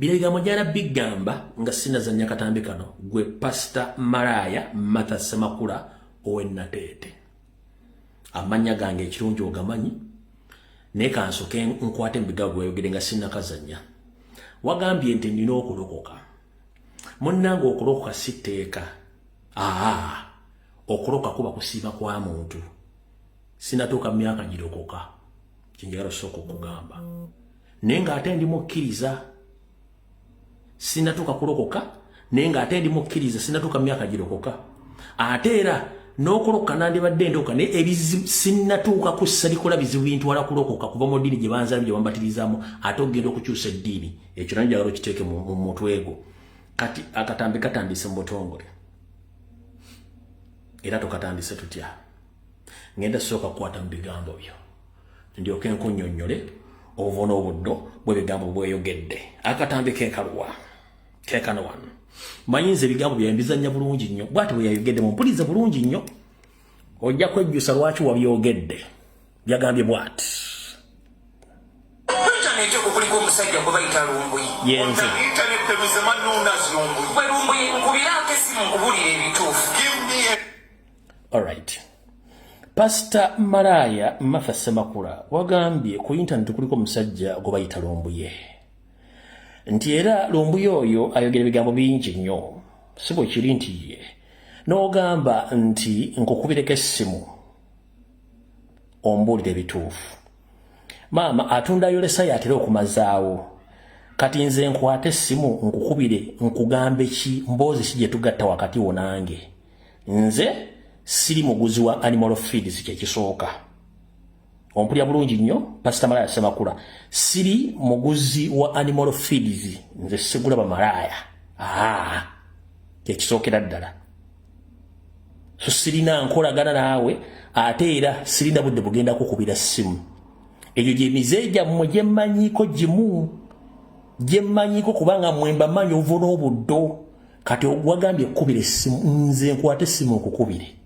Bino ebigambo njala bigamba nga sinazannya katambi kano. Gwe Pasita Maraya Martha Semakula ow'e Nateete, amannya gange ekirungi ogamanyi, naye kansoke nkwate mu bigambo bweyogere nga sinnakazannya. Wagambye nti nina okulokoka. Munnange, okulokoka si tteeka. Aa, okulokoka kuba kusiiba kwa muntu. Sinatuuka mu myaka girokoka, kyenjagala osooka okugamba, naye ng'ate ndi mukkiriza. Sinatuuka kulokoka, naye ng'ate ndi mukkiriza. Sinatuuka mu myaka girokoka, ate era n'okulokoka nandibadde ndoka, naye ebizibu sinnatuuka kussa likola bizibu bintwala kulokoka kuva mu ddiini gye banzalamu, gye bambatirizamu, ate okugenda okukyusa eddiini. Ekyo nayo njagala okiteeke mu mutwe gwo. Kati akatambi katandise mu butongole, era tukatandise tutya? Ngenda sooka kukwata mu bigambo byo, ndyoke nkunnyonnyole obuvo n'obuddo bw'ebigambo bweyogedde. Akatambi kekaluwa kekano wano. Manyi nze ebigambo byawe mbizannya bulungi nnyo. Bwati bwe yayogedde, mumpulize bulungi nnyo, ojja kwejjusa lwaki wabyogedde. Byagambye bwati. Intaneti okwo kuliko omusajja gwe bayita Lumbuye. Yenze. On the internet, there is a man known as Lumbuye. Gwe Lumbuye, nkubiraako essimu nkubulira ebituufu. Give me a Alright, Pasita Maraya Martha Semakula, wagambye ku intaneti kuliko omusajja gwe bayita Lumbuye, nti era Lumbuye oyo ayogera ebigambo bingi nnyo. Si bwe kiri? Nti ye n'ogamba nti nkukubireko essimu ombuulire ebituufu. Maama atunda yolesa yatera okumazaawo. Kati nze nkwate essimu nkukubire nkugambe ki? Mboozi ki gye tugatta wakati wo nange? Nze siri muguzi wa animal feeds, kyekisooka. Ompulya bulungi nnyo, Pasita Malaya Semakula? Siri muguzi wa animal feeds. Nze sigula bamalaaya. Aa, kyekisookera ddala. So sirina nkolagana naawe, ate era sirina budde bugenda kukubira ssimu. Egyo gyemize gyammwe gyemmanyiiko, gimu gyemmanyiiko, kubanga mmwe mbamanyi obuvo n'obuddo. Kati wagambye ekkubira essimu, nze nkwate essimu nkukubire,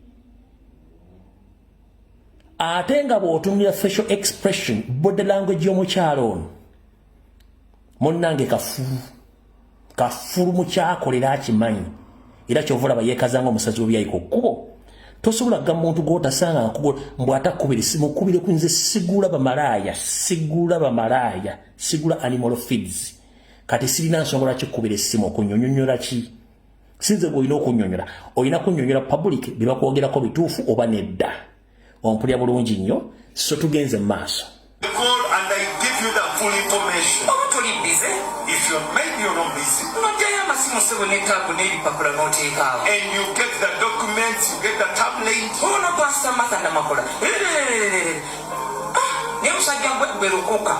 ate nga bw'otunulira facial expression, body language y'omukyalo ono, munnange, kafulu kafulu mukyakolera akimanyi. Era kyova olaba yeekazanga omusazi w'ebyayi ku kkubo. Tosobola gga muntu gw'otasanga mbw atakubira essimu okubire ku. Nze sigula bamalaaya, sigula bamalaaya, sigula animal feeds. Kati sirina nsonga lwaki kkubira essimu okunyonyonyola ki. Sinze gwe olina okunyonyola, olina kunyonyola public bye bakwogerako bituufu oba nedda. Ompulya bulungi nnyo? So tugenze mu maaso. Call and I give you the full information. Oba toli busy? If you're maybe you're not busy N'oggyayo amasimu, ssebo, n'etaabu n'ebipapula n'oteekaawo. And you get the documents, you get the tablet. Ono Pasita Martha Namakula, naye musajja gwe gwe lukuka.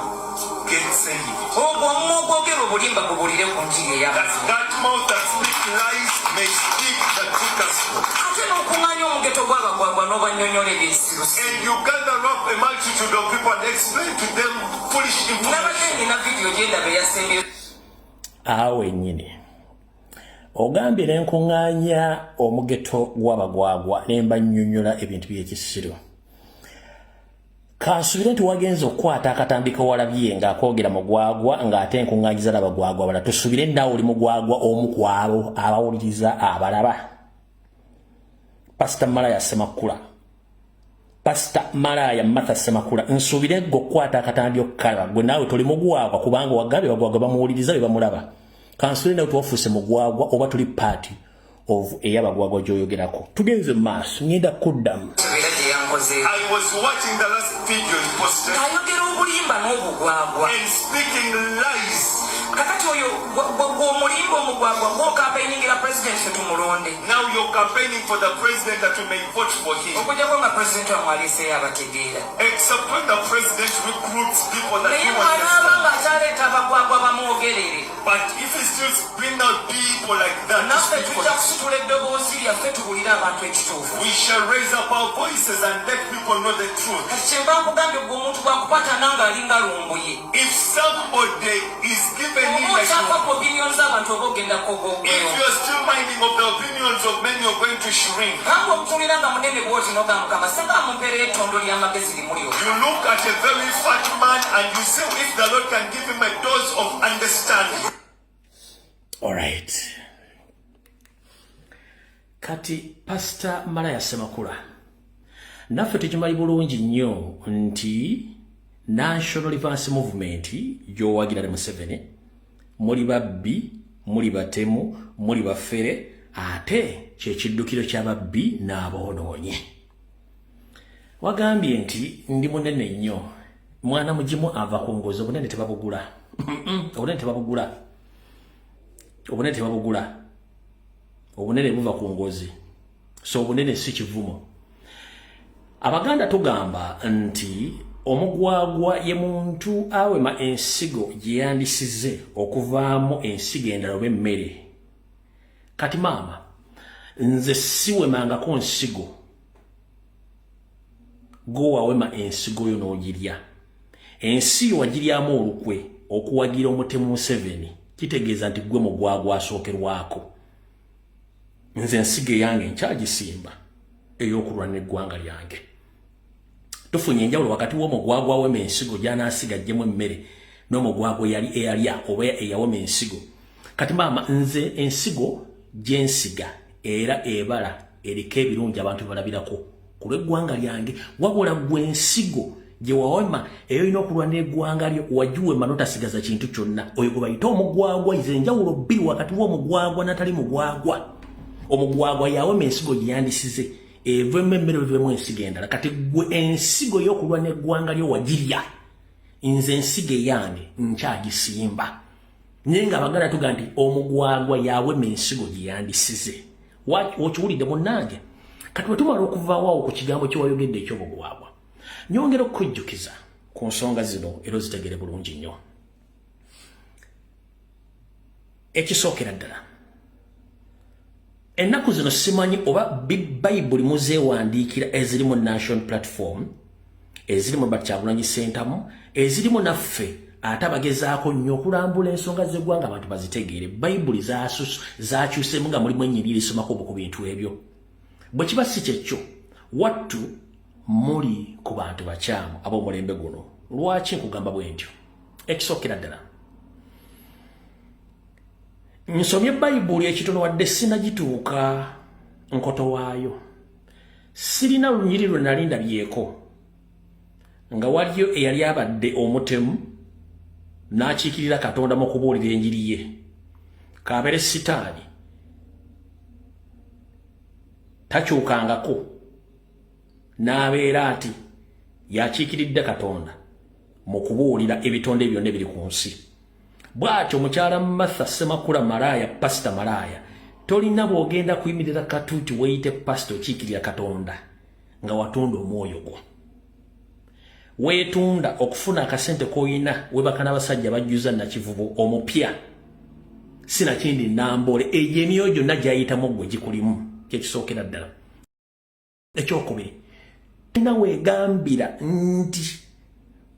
Get saved. Ogwo omumwa ogwogera obulimba gubulire ku njiri ey'amazima. That mouth that speaks lies may speak the true gospel. Ate n'okuŋŋaanya omugeto gw'abagwagwa n'obannyonnyola ebyesirusi. And you gather up a multitude of people and explain to them foolish Nabadde information. nina vidiyo gyendaba eyasembye. Awo wennyini ogambye ne nkuŋŋaanya omugeto gw'abagwagwa ne mbannyonnyola ebintu by'ekisiru. Kansubire nti wagenza okukwata akatambi kewalabye ng'akwogera mugwagwa, ng'ate nkuŋŋaanyiza n'abagwagwa bala. Tusubire naawe oli mugwagwa, omu ku abo abawuliriza abalaba. Pasita Malaya Semakula, Pasita Malaya Martha Semakula, nsuubire gwe okukwata akatambi okukalaba, gwe naawe toli mugwagwa, kubanga wagambye bagwagwa bamuwuliriza be bamulaba. Kansubire nawe tewafuuse mugwagwa oba tuli part of ey'abagwagwa gy'oyogerako. Tugenze mu maaso, ngenda kuddamu. Era gye yankozeeko. I was watching the last video you posted Ayogera obulimba n'obugwagwa. And speaking lies. Kakati oyo gw'omulimba omugwagwa gw'okampeiningira pulezidenti fe tumulonde. Now you're campaigning for the president that we may vote for him. Okujjako nga pulezidenti wamwe aleeseeyo abategeera. Except when the president recruits people that Naye you bw'anaaba understand. ng'akyaleeta abagwagwa bamwogerere, But if he still bring out people like that to naffe speak for tujja us, kusitula eddoboozi lyaffe tuwulire abantu ekituufu. We shall raise up our voices and let people know the truth. Kati kyenva nkugambye, gwe omuntu bw'akukwatana ng'alinga Lumbuye, If somebody is given in oba like okyafa ku opinion z'abantu oba ogenda kogogweyo. If you're still minding of the opinions of men, you're going to shrink. Kanga omutuulira nga munene bwoti n'ogamba, Mukama singa amumpeera ettondo ly'amagezi limulyo. You look at a very fat man and you say, if the Lord can give him a dose of understanding. Right. Kati Pastor Malaya Ssemakula, naffe tukimanyi bulungi nnyo nti National Reverse Movement gy'owagira ne Museveni muli babbi, muli batemu, muli bafere, ate kyekiddukiro ky'ababbi n'aboonoonyi. Wagambye nti ndi munene nnyo, mwana mugimu ava ku ngozi, obunene tebabugula, obunene tebabugula, obunene tebabugula, obunene buva ku ngozi. So obunene si kivumo. Abaganda tugamba nti omugwagwa ye muntu awema ensigo gye yandisize okuvaamu ensigo endala oba emmere. Kati maama, nze siwemangako nsigo, gwe wawema ensigo yo n'ogirya. Ensi yo wagiryamu olukwe okuwagira omutemu Museveni, kitegeeza nti gwe mugwagwa asookerwako. Nze ensigo eyange nkyagisimba ey'okulwana eggwanga lyange. Tufunye enjawulo wakati w'omugwagwa wema ensigo gy'anaasiga aggyemu emmere n'omugwagwa eyali eyalya oba eyawema ensigo. Kati maama, nze ensigo gye nsiga era ebala eriko ebirungi abantu balabirako ku lw'eggwanga lyange, wabula gwe ensigo gye wawema eyo olina okulwana eggwanga lyo wagiwema n'otasigaza kintu kyonna. Oyo gwe bayita omugwagwa. Ize enjawulo bbiri wakati w'omugwagwa n'atali mugwagwa. Omugwagwa yawema ensigo gye yandisize evemu emmere evemu ensigo endala. Kati gwe ensigo y'okulwana eggwanga lyo wagirya, nze ensigo eyange nkyagisimba. Naye nga Abaganda tuga nti omugwagwa yawema ensigo gye yandisize. Okiwulidde munnange? Kati bwe tumala okuvaawo awo ku kigambo kyewayogedde eky'obugwagwa, nyongera okukujjukiza ku nsonga zino era ozitegere bulungi nnyo. Ekisookera ddala, ennaku zino simanyi oba Bayibuli muzeewandiikira eziri mu National Platform, eziri mu Bakyagulanyi Ssentamu, ezirimu naffe ate abagezaako nnyo okulambula ensonga z'eggwanga abantu bazitegeere. Bayibuli zakyuseemu nga mulimu ennyiriri esomako ku bintu ebyo. Bwe kiba si kyekyo, wattu muli ku bantu bakyamu ab'omulembe guno. Lwaki nkugamba bwe ntyo? Ekisookera ddala, nsomye Bayibuli ekitono, wadde sinagituuka nkoto waayo. Sirina lunyiri lwe nali ndabyeko nga waliyo eyali abadde omutemu n'akiikirira Katonda mu kubuulira enjiri ye. Kaabere sitaani takyukangako n'abeera ati yakiikiridde Katonda mu kubuulira ebitonde byonna ebiri ku nsi. Bw'atyo mukyala Martha Ssemakula Malaaya, Pasita Malaaya, tolina bw'ogenda kuyimirira katuuti weeyite pasita okiikirira Katonda nga watunda omwoyo gwo. Weetunda okufuna akasente k'olina, webaka n'abasajja bajjuza Nakivubo omupya, sinakindi Namboole. Egyo emyoyo gyonna gyayitamu ggwe gikulimu. Kyekisookera ddala. Ekyokubiri, tolina weegambira nti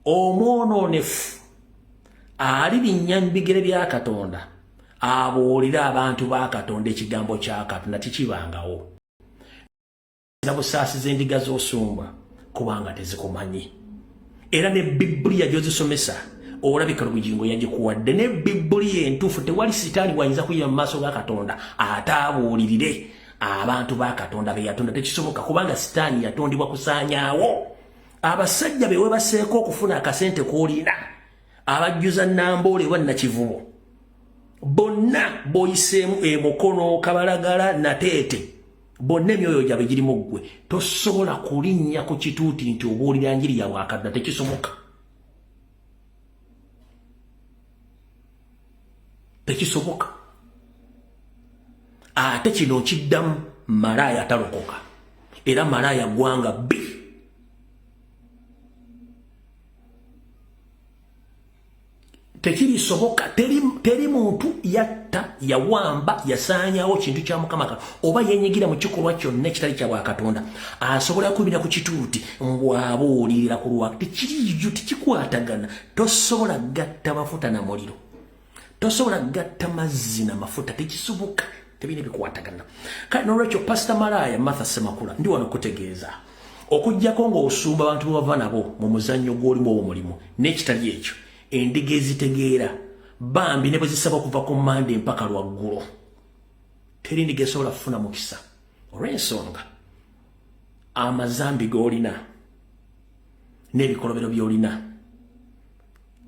omwonoonefu alirinnya mu bigere bya Katonda abuulire abantu ba Katonda ekigambo kya Katonda. Tikibangawo. Busaasiza endiga z'osumba kubanga tezikumanyi, era ne Bibuliya gy'ozisomesa olabika Lubugingo yagikuwadde ne Bibuliya entuufu. Tewali sitaani bwayinza kuyira mu maaso ga Katonda ate abuulirire abantu ba Katonda be yatonda. Tekisoboka, kubanga sitaani yatondebwa kusaanyaawo. Abasajja be webaseeko okufuna akasente k'olina, abajjuza Namboole oba Nakivubo, bonna boyiseemu Emukono, Kabalagala, Nateete, bonna emyoyo gyabwe girimu ggwe. Tosobola kulinnya ku kituuti nti obuulira njiri ya Bwakadda. Tekisoboka, tekisoboka. Ate kino nkiddamu, malaaya talokoka, era malaaya ggwanga bbi. Tekirisoboka. Teri muntu yatta, yawamba, yasaanyawo kintu kya Mukama oba yenyigira mu kikolwa kyonna ekitali kya Bwakatonda asobola kubira ku kituuti ngw'abuulirira ku lwa. Tekiriyo, tekikwatagana. Tosobola gatta mafuta na muliro, tosobola gatta mazzi na mafuta, tekisoboka, tebirina bikwatagana. Kale nolwekyo, Pasita Malaaya Martha Ssemakula, ndi wano kutegeeza okugjako ng'osumba abantu bwe bava nabo mu muzannyo gw'olimu oba omulimu n'ekitali ekyo, endiga ezitegeera Bambi ne bwe zisaba okuva ku Mande mpaka lwaggulo, teri ndiga esobola kufuna mukisa olw'ensonga amazambi g'olina n'ebikolobero by'olina.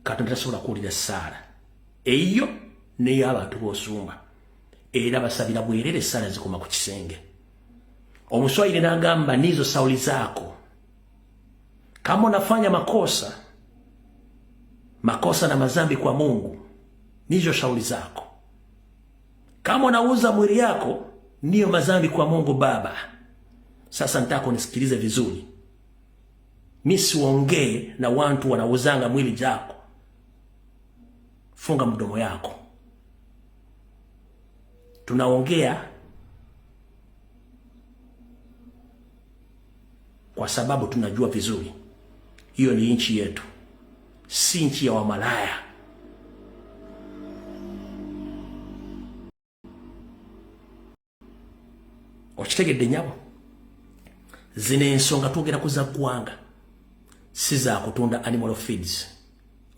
Katonda tasobola kuwulira ssaala eyo n'ey'abantu b'osumba, era basabira bwerere, essaala zikoma ku kisenge. Omuswayiri n'agamba, "Nizo shauri zako. Kama unafanya makosa makosa na mazambi kwa Mungu, nizo shauri zako. Kama unauza mwili yako, niyo mazambi kwa Mungu Baba." Sasa nitaka unisikilize vizuri. Mi siongee na wantu wanauzanga mwili zako. Funga mdomo yako. Tunaongea kwa sababu tunajua vizuri hiyo ni nchi yetu, si nchi ya wamalaya. Okitegedde nyabo? Zino ensonga twogera ku za ggwanga, si za kutunda animal feeds.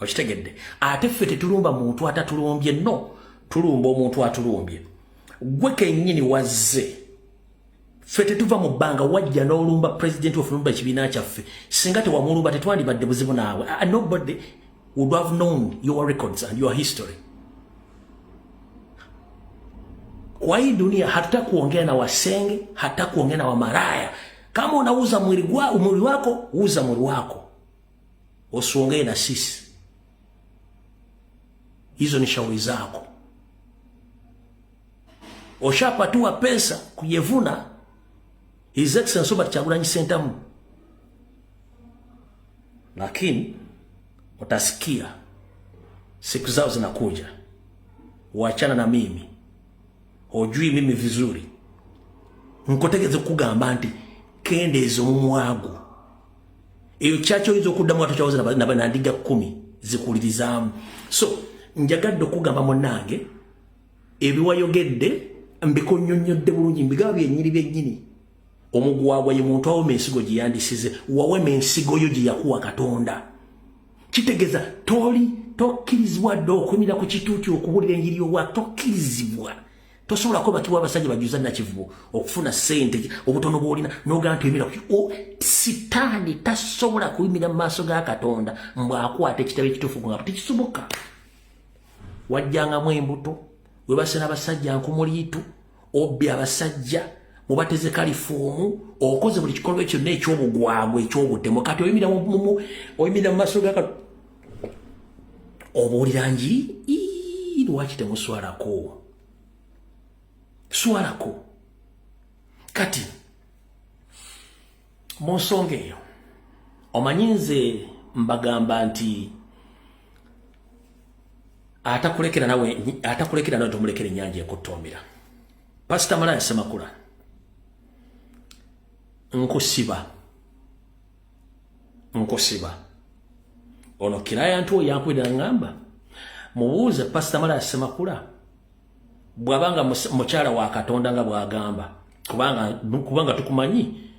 Okitegedde? Ate ffe tetulumba muntu atatulumbye, no tulumba omuntu atulumbye. Gwe kennyini wazze, ffe tetuva mu bbanga, wajja n'olumba pulezidenti waffe, lumba ekibiina kyaffe. Singa tewamulumba tetwandibadde buzibu naawe. Nobody would have known your records and your history. Kwa hii dunia hatutaki kuongea na wasenge, hatutaki kuongea na wamaraya. Kama unauza mwili wako, uza mwili wako, usiongee na sisi. Hizo ni shauri zako. Oshapatua pesa kujevuna His Excellency Robert Kyagulanyi Ssentamu, lakini utasikia siku zao zinakuja. Wachana na mimi, hojui mimi vizuri. Nkotegeze kugamba nti kendeeza omumwago eyo kyakyoyinza okuddamu atokyawoza nandiga 10 zikulirizaamu. So njagadde okugamba munnange, ebiwayogedde mbikunyonnyodde bulungi, mbigaba byennyini byennyini. Omugwagwa ye muntu awoma ensigo gye yandisize. Wawema ensigo yo gye yakuwa Katonda, kitegeeza toli tokkirizibwa dde okumira ku kituuti okuwulira enjiri yowa. Tokkirizibwa, tosobola kwebakibwa abasajja bajuza Nakivubo okufuna ssente obutono bwolina nogamba nti oyimira. Sitaani tasobola kuyimira mu maaso ga Katonda mbw'akwata ekitabo ekituufu nga tekisoboka. Wajjangamu embuto, webase n'abasajja nkumuliitu, obbi abasajja mubateze kalifoomu, okoze buli kikolwa kyonna ekyobugwagwa, ekyobutemu. Kati oyimirira mu maaso ga obuulira njiri. Lwaki temuswalako? Swalako. Kati mu nsonga eyo, omanyi nze mbagamba nti atakulekera nawe, atakulekera nawe tomulekera ennyanja ekuttoomera. Pasita Malaya Semakula, nkusiba, nkusiba. Ono client oyo yankubira ngamba mubuuze Pasita Malaya Semakula bw'abanga mukyala wa Katonda nga bw'agamba, kubanga tukumanyi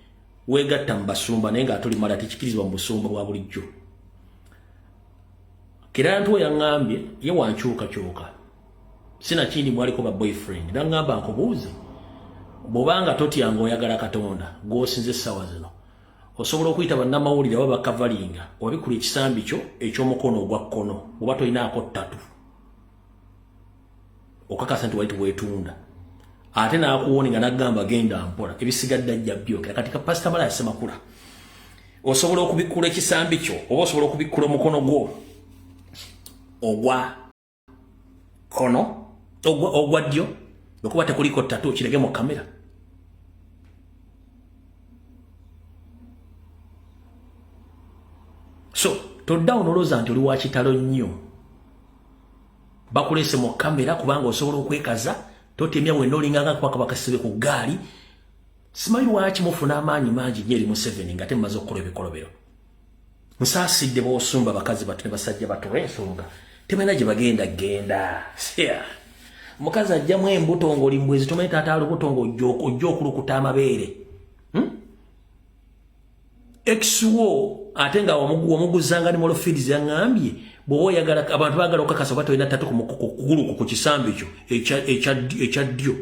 weegatta mu basumba, naye ng'atuli mala tekikirizibwa mu busumba bwa bulijjo. Client oyo yaŋŋambye ye wankyukakyuka, sinakindi mwaliko ba boyfriend. Naŋŋamba nkubuuze, bw'obanga totya ng'oyagala Katonda gw'osinza essaawa zino, osobola okuyita bannamawulire oba bakavalinga wabikula ekisambi kyo eky'omukono ogwa kkono oba tolinaako ttatu, okakasa nti wali tiweetunda? Ate n'akuwoni nga naggamba genda mpola, ebisigadde ajja byokera. Kati ka Pasita Malaya Semakula, osobola okubikkula ekisambi kyo oba osobola okubikkula omukono gwo ogwa kono, ogwa ddyo, bwekuba tekuliko ttatu, kirege mu kamera? So toddawo nolowooza nti oli wa kitalo nnyo, bakuleese mu kamera kubanga osobola okwekaza. Totemya wenna, olinganga kubaka bakasibe ku ggaali. Simanyi lwaki mufuna amaanyi mangi nnyo eri Museveni nga temumaze okukola ebikolobero. Nsaasidde b'osumba, bakazi batu ne basajja batu, olw'ensonga tebalina gye bagenda genda. Mukazi ajjamu embuto ng'oli mbwezi, tomanyi taata lubuto, ng'ojja okulukuta amabeere, Ex wo ate nga wamuguzanga animal feeds. Yaŋŋambye Bw'oba oyagala, abantu baagala okukakasa oba tolina tattoo ku kugulu ku kisambi kyo ekya ddyo,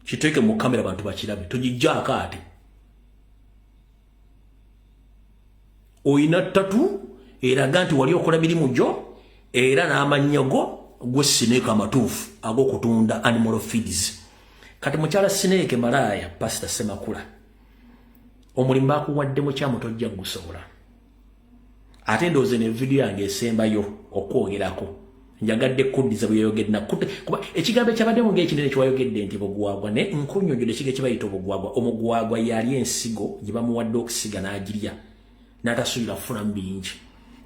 kiteeke mu kamera abantu bakirabe, togijjaako. Ate oyina tattoo eraga nti wali okola mirimu gyo era n'amannya go gwe Snake amatuufu ag'okutunda animal feeds. Kati mukyala Snake malaaya, Pasita Semakula, omulimu bakuwadde mukyamu, tojja gusobola. Ate ndowooza ne vidiyo yange esembayo okwogerako, njagadde kuddiza bwe yayogedde nakute, kuba ekigambo ekyabaddemu ng'ekinene kiwayogedde nti bugwagwa, naye nkunnyonnyodde ekigambo ekibayita obugwagwa. Omugwagwa yali ensigo gye bamuwadde okusiga n'agirya n'atasuubira kufunamu bingi.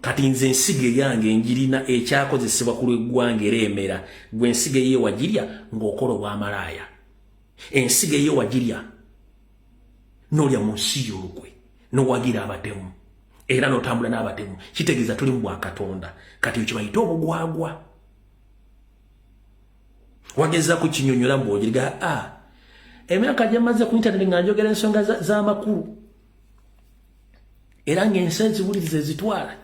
Kati nze ensigo eyange njirina, ekyakozesebwa ku lw'eggwanga era emera. Gwe ensigo eyo wagirya ng'okola obwamalaaya, ensigo eyo wagirya n'olya mu nsi y'olukwe, n'owagira abatemu era n'otambula n'abatemu. Kitegeeza tuli mu bwakatonda. Kati ekyo bayite obugwagwa. Wagezaako kinyonyola mbwogiriga a emyaka gyemaze ku intaneti nga njogera ensonga z'amakulu era ng'ensi eziwuliriza ezitwala,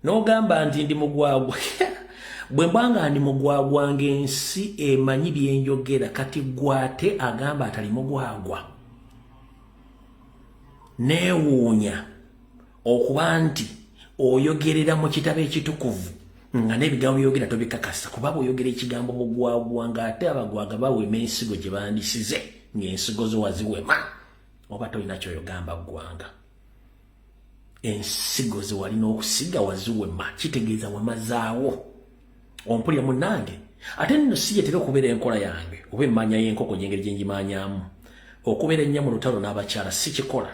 n'ogamba nti ndi mugwagwa. Bwe mbanga ndi mugwagwa ng'ensi emanyi byenjogera, kati gwate agamba atali mugwagwa. Neewuunya okuba nti oyogerera mu kitabo ekitukuvu nga n'ebigambo byogera tobikakasa, kuba bw'oyogera ekigambo mugwagwa ng'ate abagwaga bawema ensigo gye bandisize, ng'ensigo zo waziwema, oba tolina kyoyogamba ggwanga. Ensigo ze walina okusiga waziwema, kitegeeza wamazaawo. Ompulira munnange? Ate nno si yetera okubeera enkola yange oba emmanya y'enkoko gyengeri gye ngimanyamu okubeera ennyo mu lutalo n'abakyala, si kikola.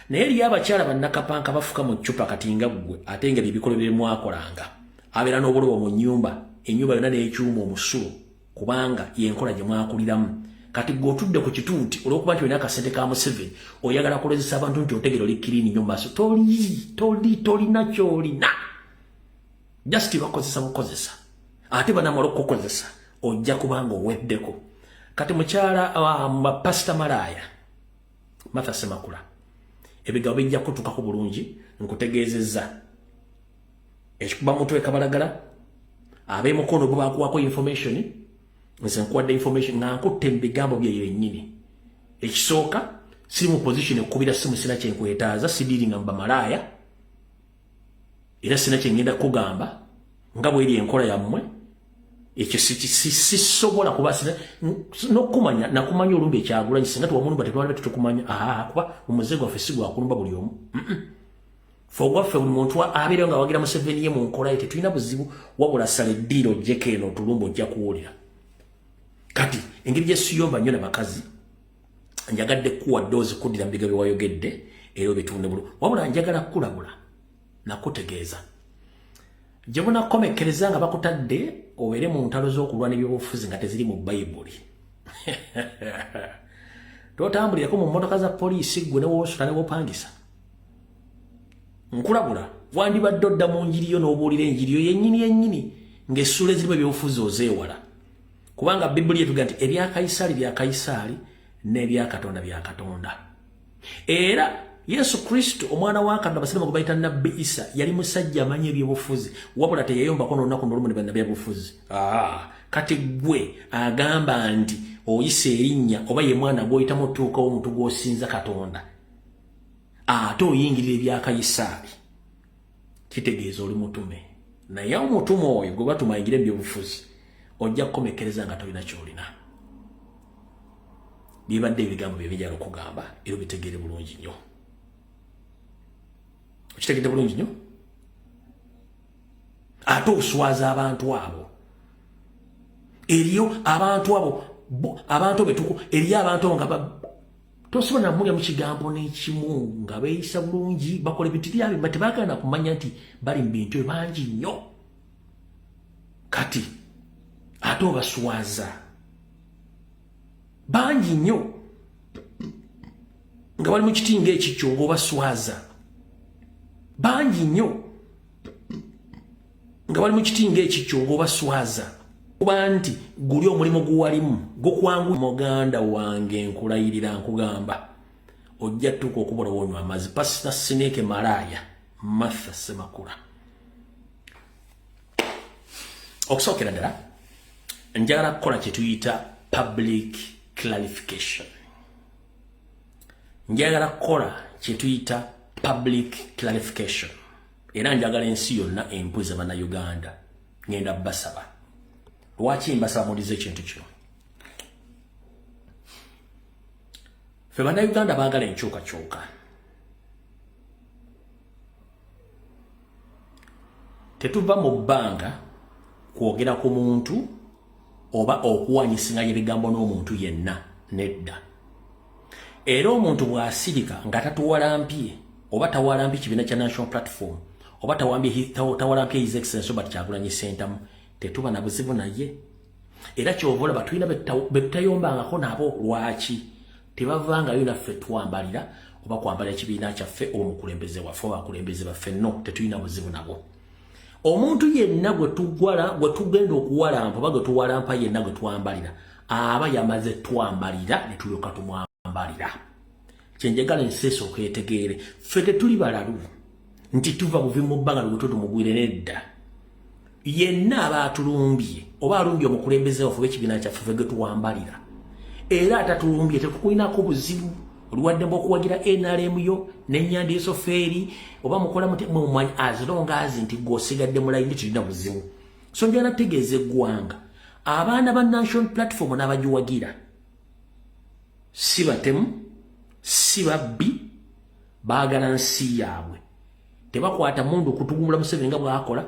Naye eriyo abakyala bannakapanka bafuka mu ccupa kati nga ggwe, ate nga byebikolwa bye mwakolanga. Abeera n'obulobo mu nnyumba, ennyumba yonna n'ekyuma omusulo, kubanga yenkola gye mwakuliramu. Kati gwe otudde ku kituuti olw'okuba nti olina akasente ka Museveni, oyagala kulozesa abantu nti otegera, oli clean nnyo mu maaso. Toli, toli, tolina kyolina, just bakozesa bukozesa. Ate banamala okukukozesa, ojja kubanga oweddeko. Kati mukyala Pasita malaaya Martha Semakula, ebigambo bijja kutukako bulungi. Nkutegeezezza ekikuba mutwe kabalagala ab'emukono gwe bakuwako information. Nze nkuwadde information nga nkutte mu bigambo byeyo yennyini. Ekisooka, siri mu position ekukubira simu, sina kyenkwetaaza, sidiringa mu bamalaaya era sina kyengenda kugamba nga bweri enkola yammwe. Ekyo sisobola kuba n'okumanya nakumanya olumba ekyagulanyi singa tewamulumba tetwalibe tetukumanya. Kuba omuze gwaffe si gwakulumba buli omu. Fe ogwaffe buli muntu abeera nga awagira Museveni ye mu nkola ye, tetulina buzibu. Wabula sala eddiiro ojjeko eno otulumba, ojja kuwulira. Kati engeri gyesiyomba nnyo nabakazi, njagadde kuwa ddoozi kuddira mu biga bye wayogedde era obitunde bulu. Wabula njagala kukulabula nakutegeeza gye bunakomekkereza nga bakutadde obeere mu ntalo z'okulwana ebyobufuzi nga teziri mu Bayibuli. Totambulireko mu mmotoka za poliisi ggwe newoosula newopangisa. Nkulabula, wandibadde odda mu njiri yo n'obuulira enjiri yo yennyini yennyini, ng'essuula ezirimu ebyobufuzi ozeewala, kubanga Bibuli etuga nti ebya Kayisaali bya Kayisaali n'ebya Katonda bya Katonda. Era Yesu Kristo omwana wa Katonda, abasiraamu gwe bayita Nabbi Isa, yali musajja amanyi ebyobufuzi, wabula teyayombako n'olunaku n'olumu ne bannabyabufuzi. Kati gwe agamba nti oyisa erinnya oba ye mwana gw'oyitamu otuukawo omuntu gw'osinza Katonda, ate oyingirira ebya Kayisaali, kitegeeza oli mutume. Naye omutume oyo gwe batuma ayingire mu byobufuzi, ojja kukomekkereza nga tolina kyolina. Bibadde ebigambo bye bijala okugamba era obitegeere bulungi nnyo. Okitegedde bulungi nnyo. Ate oswaza abantu abo. Eriyo abantu abo, abantu betuku, eriyo abantu abo nga tosobola namulya mu kigambo n'ekimu, nga beeyisa bulungi, bakola ebintu byabwe, tebaagala kumanya nti bali mu bintu bangi nnyo. Kati ate obaswaza bangi nnyo nga bali mu kiti ng'ekikyo, ng'obaswaza bangi nnyo nga bali mu kiti ng'ekikyo, ng'obaswaza kuba nti guli omulimu guwalimu gukwangu. Muganda wange, nkulayirira, nkugamba ojja tuuka okubula wonywa amazzi. Pasita Snake malaaya Martha Semakula. Okusookera ddala, njagala kukola kye tuyita public clarification. Njagala kukola kye tuyita public clarification, era njagala ensi yonna empuza Bannayuganda. Ngenda basaba. Lwaki mbasaba? Mulize ekintu kino. Ffe Bannayuganda baagala enkyukakyuka. Tetuva mu bbanga kwogera ku muntu oba okuwanyisinganya ebigambo n'omuntu yenna, nedda. Era omuntu bw'asirika nga tatuwalampye oba tawalampye kibiina kya National Platform oba tawalampye His Excellency Robert Kyagulanyi Ssentamu, tetuba na buzibu naye. Era kyova olaba tulina betutayombangako nabo. Lwaki? Tebavangayo naffe twambalira oba kwambala ekibiina kyaffe oba omukulembeze waffe oba abakulembeze baffe. No, tetulina buzibu nabo. Omuntu yenna gwe tugwala, gwe tugenda okuwalampa oba gwe tuwalampa yenna gwe twambalira, aba yamaze twambalira ne tulyoka tumwambalira. Kyenjagala ensi esooka etegeere, ffe tetuli balalu nti tuva buvi mu bbanga lwe tumugwire, nedda. Yenna aba atulumbye oba alumbye omukulembeze waffe w'ekibiina kyaffe, ffe gwe tuwambalira. Era atatulumbye tetukulinako buzibu. Oliwaddembe okuwagira NRM yo n'ennyandiiso feeri oba mukola mumanyi, as long as nti gwe osigadde mu layini, tulina buzibu. So njagala tegeeza eggwanga, abaana ba National Platform n'abagiwagira si batemu, si babbi, baagala nsi yaabwe. Tebakwata mundu kutugumula Museveni nga bw'akola,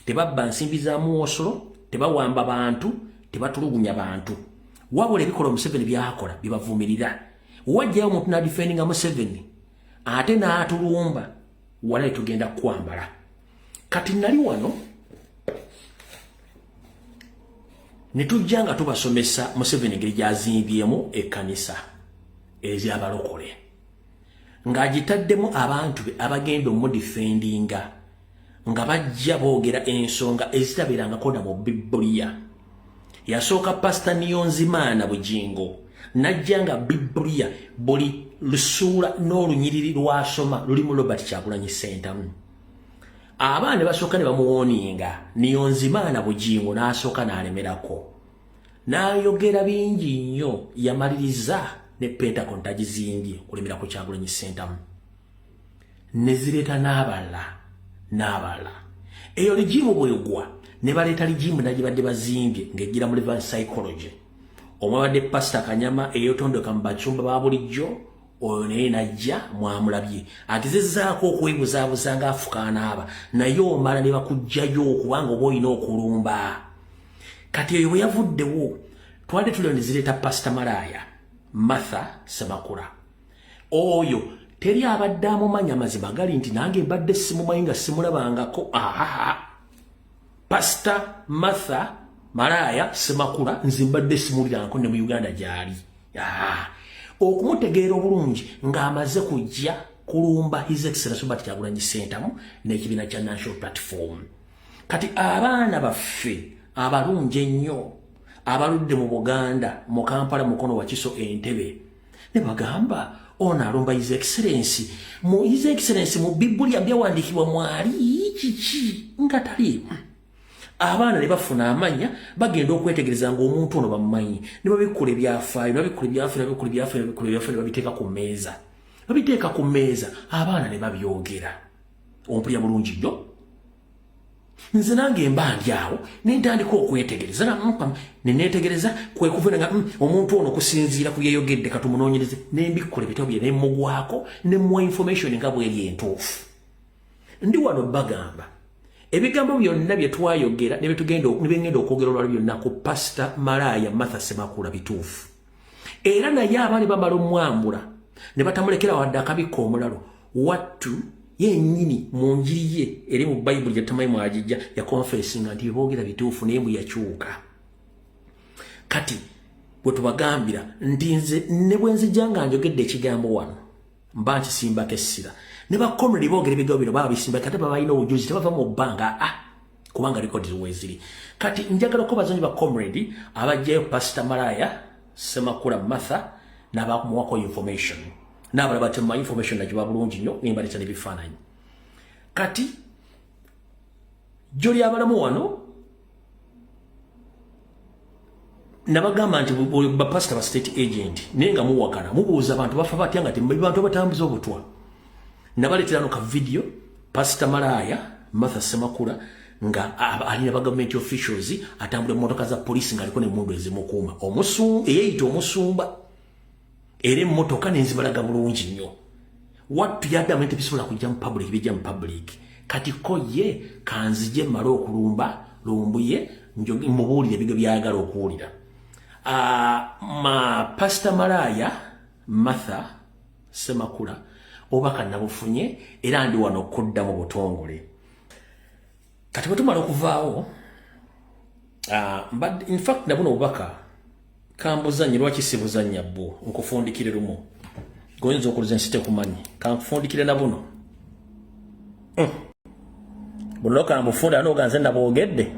tebabba nsimbi za muwosolo, tebawamba bantu, tebatulugunya bantu, wabula ebikola Museveni byakola bibavumirira. Wajjayo omuntu n'adefendinga Museveni ate n'atulumba, wala tugenda kwambala. Kati nali wano ne tujja nga tubasomesa Museveni engeri gy'azimbyemu ekkanisa ez'abalokole ng'agitaddemu abantu be abagenda omudefendinga, nga bajja boogera ensonga ezitabeerangako na mu Bibuliya. Yasooka Pasita Niyonzimaana Bugingo najja nga Bibuliya buli lusuula n'olunyiriri lwasoma lulimu Robert Kyagulanyi Ssentamu. Abaana ne basooka ne bamuwooninga. Niyonzimaana Bugingo n'asooka n'alemerako n'ayogera bingi nnyo. Yamaliriza ne Pentagon tagizimbye okulemera ku Kyagulanyi Ssentamu, ne zireeta n'abalala n'abalala. Eyo regime bwegwa, ne baleeta regime nagibadde bazimbye ng'ejjira mu reverse psychology. Omwabadde Pasita Kanyama eyetondeka mu bacumba ba bulijjo, oyo naye najja mwamulabye agezezzaako okwebuzaabuza ng'afukaanaaba, naye omala ne bakugjayo okubanga oba olina okulumba. Kati eyo bwe yavuddewo, twali tulio ne zireeta Pasita Malaaya Martha Semakula. Oyo teri abadde amumanya. Amazima gali nti nange mbadde simumanyi, nga simulabangako. Ahaha, Pasita Martha Malaaya Semakula nze mbadde simuwulirangako ne mu Uganda gyali. Okumutegeera obulungi ng'amaze kujja kulumba His Excellence Robert Kyagulanyi Ssentamu n'ekibiina kya National Platform. Kati abaana baffe abalungi ennyo abaludde mu Buganda, mu Kampala, Mukono, Wakiso, Entebe, ne bagamba ono alumba His Excellence. Mu His Excellence mu Bibuliya byawandiikibwa mwali kiki nga taliimu? Abaana ne bafuna amanya, bagenda okwetegereza ng'omuntu ono bamumanyi, ne babikkula ebyafaayo, ne babikkula ebyafaayo, ne babikkula ebyafaayo, ne babikkula ebyafaayo, ne babiteeka ku mmeeza, babiteeka ku mmeeza, abaana ne babyogera. Ompulira bulungi nnyo? Nze nange mba ndi awo ne ntandika okwetegereza, ne neetegereza kwe kuva nga omuntu ono okusinziira ku byeyogedde katumunoonyereze, ne mbikkula ebitabo bye, ne mugwako, ne muwa information nga bweri entuufu. Ndi wano bagamba ebigambo byonna bye twayogera ne byetugenda okwogera olwali byonna ku Pasita Malaaya Martha Semakula bituufu. Era naye abaali bamala omwambula ne batamulekera wadde akabikka omulalo wattu yennyini mu njiri ye eri mu Bayibuli gyetamanyi mwagijja, yakonfesinga nti byeboogera bituufu, naye mbu yakyuka. Kati bwe tubagambira nti nze ne bwe nzija nga njogedde ekigambo wano, mba nkisimbako essira. Ne bacomrade boogera ebigambo bino baba bisimbako, ate baba balina obujuzi, tebava mu bbanga, ah, kubanga records weeziri. Kati njagala okubaza nyo bacomrade abajjayo Pasita Malaya Semakula Martha n'abakumuwako information n'abalala batema information nagiba bulungi nnyo, nembaleeta n'ebifaananyi. Kati jjo lyabalamu wano. Nabagamba nti bapasita ba state agent, naye nga muwakana, mubuuza abantu bafa batya nga bantu batambuza obutwa. Nabaleetera no ka video, Pasita Malaya Martha Semakula nga alina ba government officials, atambula emmotoka za poliisi, ng'aliko n'emmundu ezimukuuma, eyeyita omusumba, era emmotoka nenzibalaga bulungi nnyo. Wattu yaddamu nti bisobola kujja mu public, bijja mu public. Kati ko ye kanzije mmale okulumba Lumbuye, mubuulire ebigo byayagala okuwulira. Ma Pasita Malaya Martha Semakula, obubaka nabufunye era ndi wano okudda mu butongole. Kati bwe tumala okuvaawo, but in fact nabuno obubaka kambuzanye. Lwaki sibuzannya bwo? Nkufundikire lumu, goyinza okuluza ensi tekumanyi. Kankufundikire na buno. Buno kambufunda noga nze nabwogedde.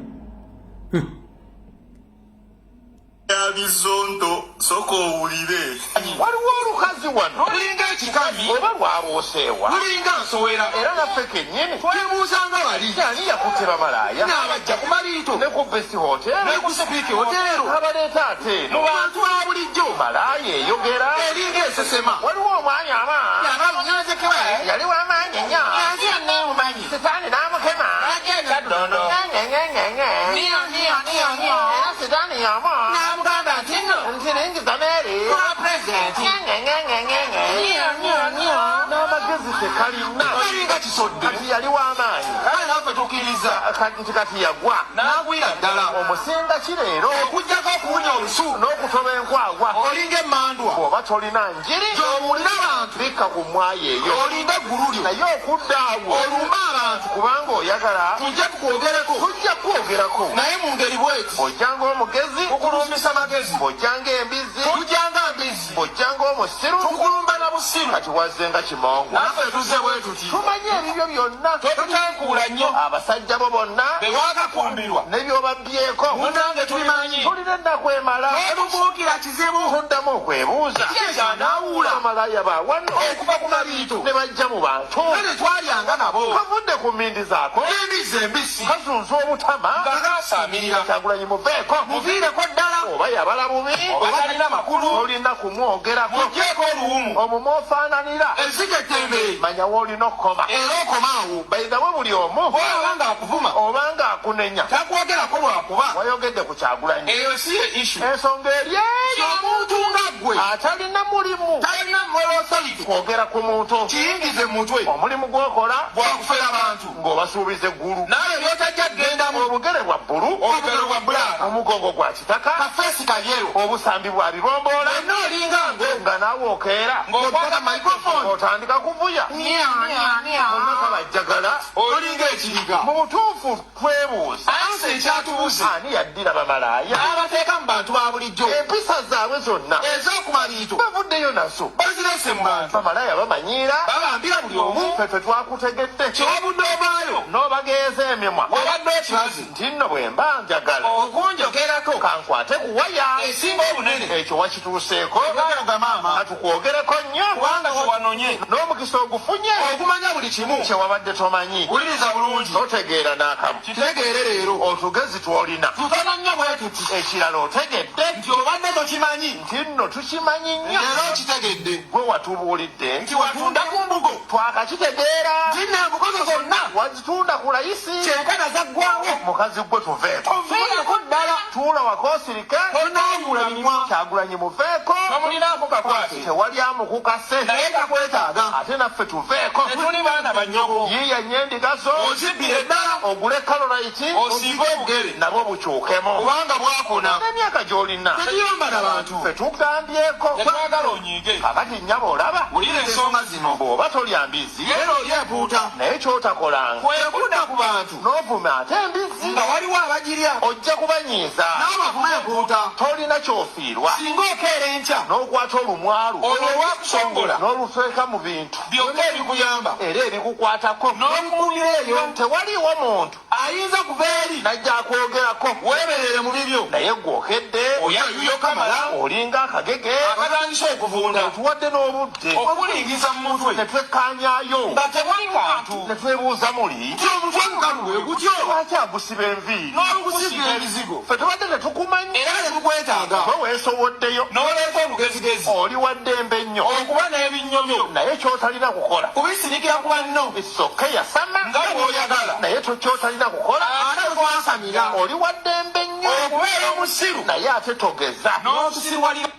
Bizonto, soka owulire. Waliwo olukazi wano lulinga ekikazi oba lwabooseewa, lulinga nsowera. Era naffe kennyini twebuuzanga bali ani yakutte bamalaaya n'abajja ku maliito ne ku Best Hotel ne ku Speke Hotel abaleeta ate eno mu bantu ba bulijjo. Malaaya eyogera eringa esesema. Waliwo omwami ama yabamunyanzekewa yali wamaanyi nnyo, ensi yonna emumanyi, sitaani n'amukema. Agenda Ngengengenge. Niyo niyo niyo niyo. Era sitaani y'omu n'amugamba nti nno nti ningiza meeri kwa pulezidenti. Ngengengengenge. Niyo niyo niyo. N'amagezi tekalina. Kalinga kisodde. Kati yali w'amaanyi. Kale naffe tukkiriza. Nti kati yagwa n'agwira ddala. Omusinga ki leero? Okugjako okuwunya olusu n'okutoba enkwagwa. Olinga emmandwa. Bw'oba tolina njiri gy'obuulira abantu, bikka ku mwayi eyo olinda eggulu lyo. Naye okudda awo olumba abantu kubanga oyagala tujje tukwogereko. Tujja kwogerako, naye mu ngeri bweti: bw'ojjanga omugezi, tukulumbisa magezi. Bw'ojjanga embizzi, tujjanga mbizzi. Bw'ojjanga omusiru, tukulumba na busiru. Kati wazzenga kimongo. Naffe tuzze bwe tuti. Tumanyi ebibyo byonna. Totutankuula nnyo. Abasajja bo bonna be waakakumbirwa ne by'obabbyeko munnange tubimanyi. Tulina ennaku emala. Totubuukira kizibu. Tuddamu okwebuuza kyekyanaawula amalaya bawano okuva ku maliito ne bajja mu bantu kale twalyanga nabo. Kavudde ku mmindi zaako n'embizzi embisi kazunza obutama nga gasaamirira. Kyagulanyi muveeko. Muviireko ddala. Oba yabala bubi oba talina makulu, olina kumwogerako. Muggyeko oluwumu. Omwo mw'ofaananira enzige ettembe. Manya w'olina okukoma era okomaawo. Bayinawe buli omu olaba ng'akuvuma obanga akunenya takwogerako lwakuba wayogedde ku Kyagulanyi. Eyo si ye issue. Ensonga eri eyo omuntu nga ggwe atalina mulimu talina moral authority kwogera ku muntu kiyingize mu mutwe. Omulimu gw'okola bwakufera bantu ng'obasuubiza eggulu naawe byotajja kgendamu. Obugere bwa bbulu, olugero lwa black, omugongo gwa kitaka, kafeesi kayero, obusambi bwa bibomboola, enna olinga ngo nga naawe okeera ng'okwata microphone otandika kuvuya bonna kabajjagala. Olinga ekiriga. Mu butuufu twebuuza ansi ekyatubuze ani yaddira bamalaaya n'abateeka mu bantu ba bulijjo empisa zaabwe zonna ez'okumaliito bavuddeyo nazo bazirese mu bantu. Bamalaaya bamanyiira babambira buli omu. Ffe ffe twakutegedde kyobudde ovaayo n'obageeza emimwa obadde okimaze nti nno bwe mba njagala okunjogerako kankwate ku waya esinga obunene. Ekyo wakituuseeko. Ebyogeroga maama katukwogereko nnyo kubanga kyewanonye n'omukisa ogufunye okumanya buli kimu kyewabadde tomanyi. Wuliriza bulungi. Totegeera n'akamu. Kitegeere leero. Otugezi twolina tutono nnyo bwe tuti. Ekirala otegedde nti obadde tokimanyi nti nno tukimanyi nnyo leero okitegedde. Gwe watubuulidde nti watunda ku mbugo twakakitegeera nti nno embugo zo zonna wazitunda ku layisi kyenkana zaggwawo. Mukazi gwe tuveeko. Oviireko ddala. Tuula wakoosirike. Tonaawula mimwa. Kyagulanyi muveeko. Tomulinaako kakwate. Tewali amukukase naye takwetaaga. Ate naffe tuveeko. Tetuli baana bannyoko. Yiiya nnyo endiga zo ozibbire ddala ogule kalorayiti osiige obugere nabwo bukyukemu kubanga bwakona n'emyaka gy'olina tetuyomba na bantu. Ffe tugambyeko tetwagala onyiige. Kakati nnyabo olaba wulira ensonga zino bw'oba tolya mbizi era oli empuuta naye kyotakolanga kwekudda ku bantu n'ovuma ate embizi nga waliwo abagirya ojja kubanyiiza n'abavuma empuuta tolina kyofiirwa singa okeera enkya n'okwata olumwalu olwo olwakusongola n'oluteeka mu bintu byonna ebikuyamba era ebikukwatako n'omukuumira eyo tewaliiwo muntu ayinza kuva eri najja akwogerako weeberere mu bibyo naye gwokedde oyayuyo kamala olinga akagege akatandise okuvunda otuwadde n'obudde okubulingiza mu mutwe ne twekkaanyaayo nga tewali bantu ne twebuuza muli nti omutwe mukalu bwe gutyo lwaki agusiba enviiri n'olugusiga ebizigo ffe tubadde tetukumanyi era ne tukweka. Tetukwetaaga. Gwe weesowoddeyo. N'oleeta olugezigezi. Oli wa ddembe nnyo. Okuba n'ebinnyomyo. Naye ky'otalina kukola. Kubisirikira ku banno. It's okay, yasama. Nga bw'oyagala. Naye ky'otalina kukola. Ate twasamira. Oli wa ddembe nnyo. Okubeera omusiru. Naye ate togeza. N'otusirwalira.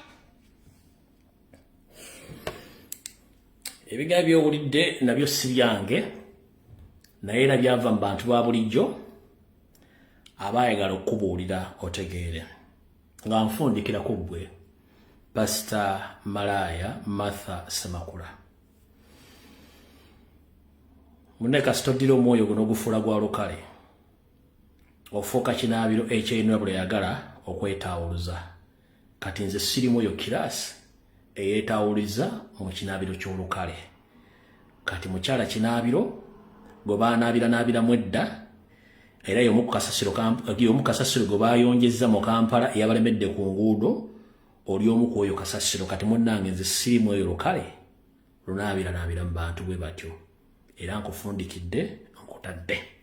Ebigambo by'owulidde nabyo si byange, naye era byava mu bantu ba bulijjo abaayagala okukubuulira otegeere. Nga nfundikira ku ggwe, Pasita Malaaya Martha Ssemakula. Munne kasita oddira omwoyo guno ogufuula gwa lukale, ofuuka kinaabiro ekyeyinula buli ayagala okwetaawuluza. Kati nze sirimu eyo kiraasi eyeetaawuliza mu kinaabiro ky'olukale. Kati mukyala kinaabiro gwe baanaabiranaabiramu edda era y'omu ku kasasiro y'omu kasasiro gwe baayonjezza mu Kampala eyabalemedde ku nguudo oli omu ku oyo kasasiro. Kati munnange nze sirimu eyo lukale lunaabiranaabira mu bantu bwe batyo era nkufundikidde nkutadde.